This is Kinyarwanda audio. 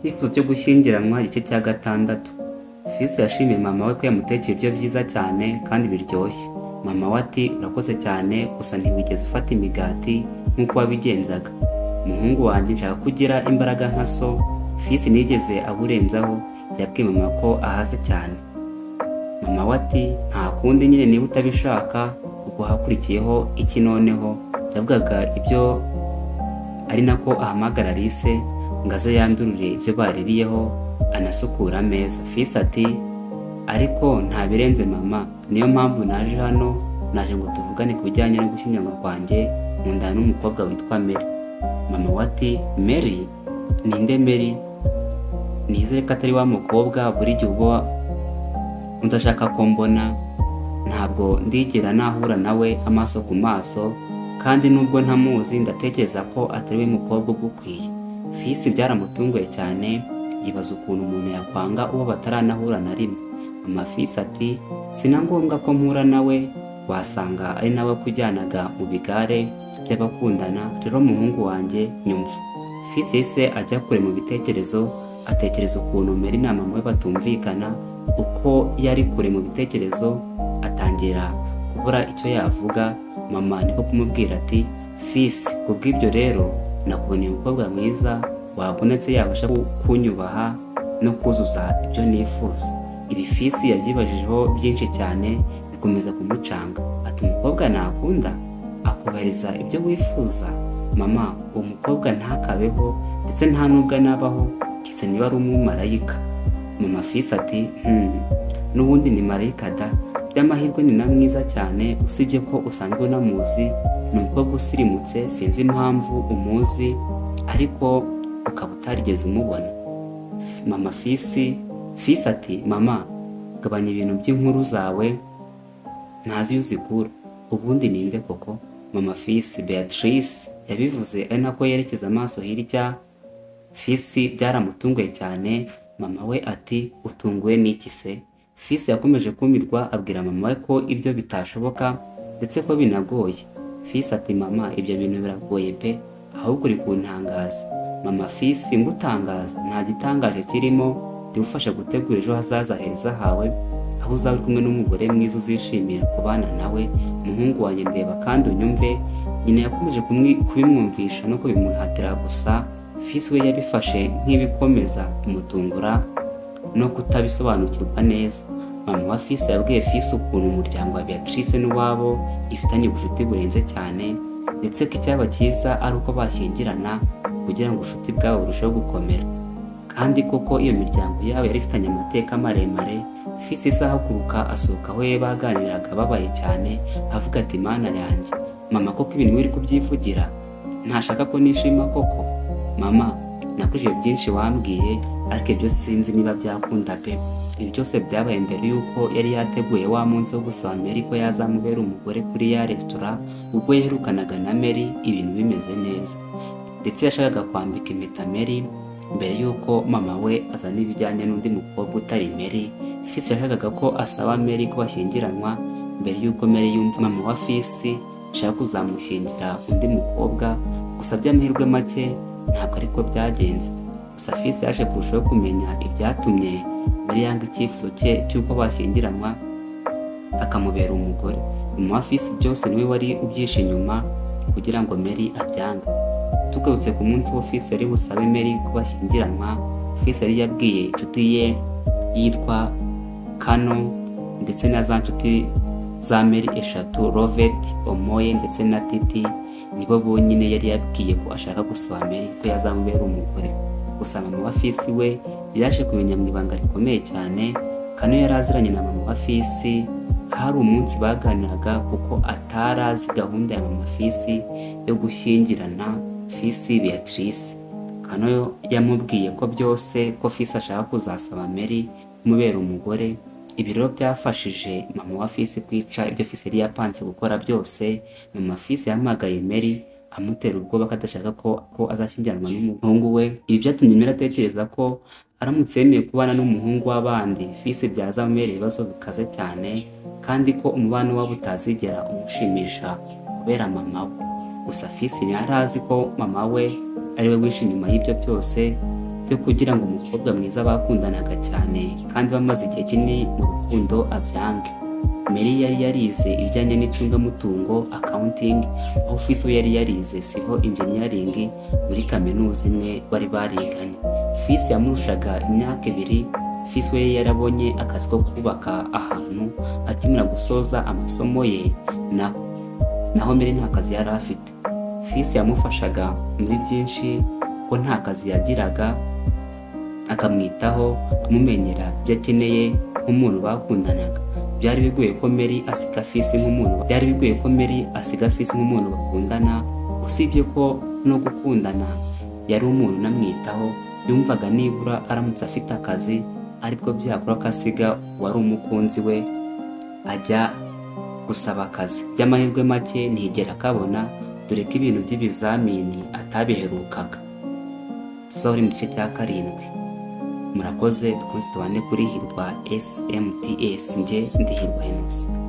Icyifuzo cyo gushyingiranwa igice cya gatandatu. Fils yashimiye mama we ko yamutekeye ibiryo byiza cyane kandi biryoshye. Mama we ati urakoze cyane, gusa ntiwigeze ufata imigati nk'uko wabigenzaga. Umuhungu wanjye, nshaka ko ugira imbaraga nka so. Fils ntiyigeze aburenzaho, yabwiye mama ko ahaze cyane. Mama we ati nta kundi nyine niba utabishaka. Ubwo hakurikiyeho iki noneho? Yavugaga ibyo ari nako ahamagara Alice ngo aze yandurure ibyo baririyeho, anasukura ameza. Fils ati ariko nta birenze mama, niyo mpamvu naje hano, naje ngo tuvugane ku bijyanye no gushyingiranwa kwanjye nkundana n'umukobwa witwa Mary. Mama we ati Mary? Ninde Mary? Nizere ko atari wa mukobwa buri gihe uba udashaka ko mbona. Ntabwo ndigera nahura nawe amaso ku maso, kandi nubwo ntamuzi ndatekereza ko atari we mukobwa ugukwiye. Fils byaramutunguye cyane, yibaza ukuntu umuntu yakwanga uwo bataranahura na rimwe. Mama Fils ati si na ngombwa ko mpura nawe, wasanga ari nawe kujyanaga mu bigare by'abakundana. Rero muhungu wanjye nyumva. Fils yahise ajya kure mu bitekerezo, atekereza ukuntu Mary na mama we batumvikana. Uko yari kure mu bitekerezo atangira kubura icyo yavuga. Mama niko kumubwira ati Fils, kubw'ibyo rero nakuboneye umukobwa mwiza wabonetse, yabasha kunyubaha no kuzuza ibyo nifuza. Ibi Fils yabyibajijeho byinshi cyane, bikomeza kumucanga. Ati umukobwa nakunda akubahiriza ibyo wifuza? Mama, uwo mukobwa ntakabeho, ndetse nta nubwo anabaho, keretse niba ari umumarayika. Mama Fils ati n'ubundi ni marayika da, by'amahirwe ni na mwiza cyane, usibye ko usanzwe unamuzi, ni umukobwa usirimutse, sinzi impamvu umuzi ariko ukaba utarigeze umubona. Mama Fils ati mama, gabanya ibintu by'inkuru zawe, ntazi iyo uzikura. Ubundi ninde koko? Mama Fils, Beatrice. Yabivuze ari nako yerekeza amaso hirya. Fils byaramutunguye cyane. Mama we ati utunguwe n'iki se? Fils yakomeje kumirwa, abwira mama we ko ibyo bitashoboka ndetse ko binagoye. Fils ati mama, ibyo bintu biragoye pe, ahubwo uri kuntangaza. Mama Fils, ngutangaza nta gitangaje kirimo, ndigufasha gutegura ejo hazaza heza hawe, aho uzaba uri kumwe n'umugore mwiza uzishimira kubana nawe. Muhungu wanjye, ndeba kandi unyumve. Nyina yakomeje kubimwumvisha no kubimuhatira, gusa Fils we yabifashe nk'ibikomeza kumutungura no kutabisobanukirwa neza. Mama wa Fils yabwiye Fils ukuntu umuryango wa Beatrice n'uwabo ifitanye ubucuti burenze cyane, ndetse ko icyaba cyiza ari uko bashyingirana kugira ngo ubucuti bwabo burusheho gukomera. Kandi koko iyo miryango yabo yari ifitanye amateka maremare. Fils isahaguruka asohoka aho baganiraga babaye cyane, avuga ati mana yanjye mama, koko ibintu uri kubyivugira? Ntashaka ko nishima koko? Mama, nakujije byinshi wambwiye, ariko ibyo sinzi niba byakunda pe. Ibi byose byabaye mbere y'uko yari yateguye wa munsi wo gusaba Mary ko yazamubera umugore kuri ya resitora, ubwo yaherukanaga na Mary ibintu bimeze neza. Ndetse yashakaga kwambika impeta Mary mbere y'uko mama we azana ibijyanye n'undi mukobwa utari Mary. Fils yashakaga ko asaba Mary ko bashyingiranwa mbere y'uko Mary yumva mama wa Fils ashaka kuzamushyingira undi mukobwa. Gusa by'amahirwe make ntabwo ariko byagenze. Gusa Fils yaje kurushaho kumenya ibyatumye Mary yanga icyifuzo cye cy'uko bashyingiranwa akamubera umugore. Mama wa Fils byose niwe wari ubyishe inyuma kugira ngo Mary abyange. Tugarutse ku munsi wo Fils yari busabe Mary ko bashyingiranwa, Fils yari yabwiye inshuti ye yitwa Kano ndetse na za nshuti za Mary eshatu, Rovet, Omoye ndetse na Titi, nibo bonyine yari yabwiye ko ashaka gusaba Mary ko yazamubera umugore. Gusa mama wa Fils we yaje kumenya mu ibanga rikomeye cyane. Kano yari aziranye na mama wa Fils, hari umunsi baganiraga kuko atarazi gahunda ya mama Fils yo gushyingirana Fils Beatrice. Kano yamubwiye ko byose ko Fils ashaka kuzasaba Mary kumubera umugore. Ibi rero byafashije mama wa Fils kwica ibyo Fils yari yapanze gukora byose. Mama Fils yahamagaye Mary amutera ubwoba ko adashaka ko azashyingiranwa n'umuhungu we. Ibi byatumye Mary atekereza ko aramutse yemeye kubana n'umuhungu w'abandi, Fils byazamubera ibibazo bikaze cyane, kandi ko umubano wabo utazigera umushimisha kubera mama we. Gusa Fils ntiyari azi ko mama we ari we wishe inyuma y'ibyo byose, byo kugira ngo umukobwa mwiza bakundanaga cyane kandi bamaze igihe kinini mu rukundo abyange. Mary yari yarize ibijyanye n'icungamutungo accounting, aho Fisi we yari yarize civil engineering muri kaminuza imwe bari bariganye. Fisi yamurushaga imyaka 2. Fisi we yari yarabonye akazi ko kubaka ahantu akimara gusoza amasomo ye, naho Mary nta kazi yari afite. Fisi yamufashaga muri byinshi kuko nta kazi yagiraga, akamwitaho amumenyera ibyo akeneye nk'umuntu bakundanaga. Byari bigoye ko Mary asiga Fisi nk'umuntu byari bigoye ko Mary asiga Fisi nk'umuntu bakundana, usibye ko no gukundana yari umuntu unamwitaho. Yumvaga nibura aramutse afite akazi aribwo byakora ko asiga uwari umukunzi we ajya gusaba akazi. By'amahirwe make ntiyigera akabona, dore ko ibintu by'ibizamini atabiherukaga. Tuzahore mu gice cya 7. Murakoze, dukomeze tubane kuri Hirwa SMTS. Njye ndi Hirwa Henry.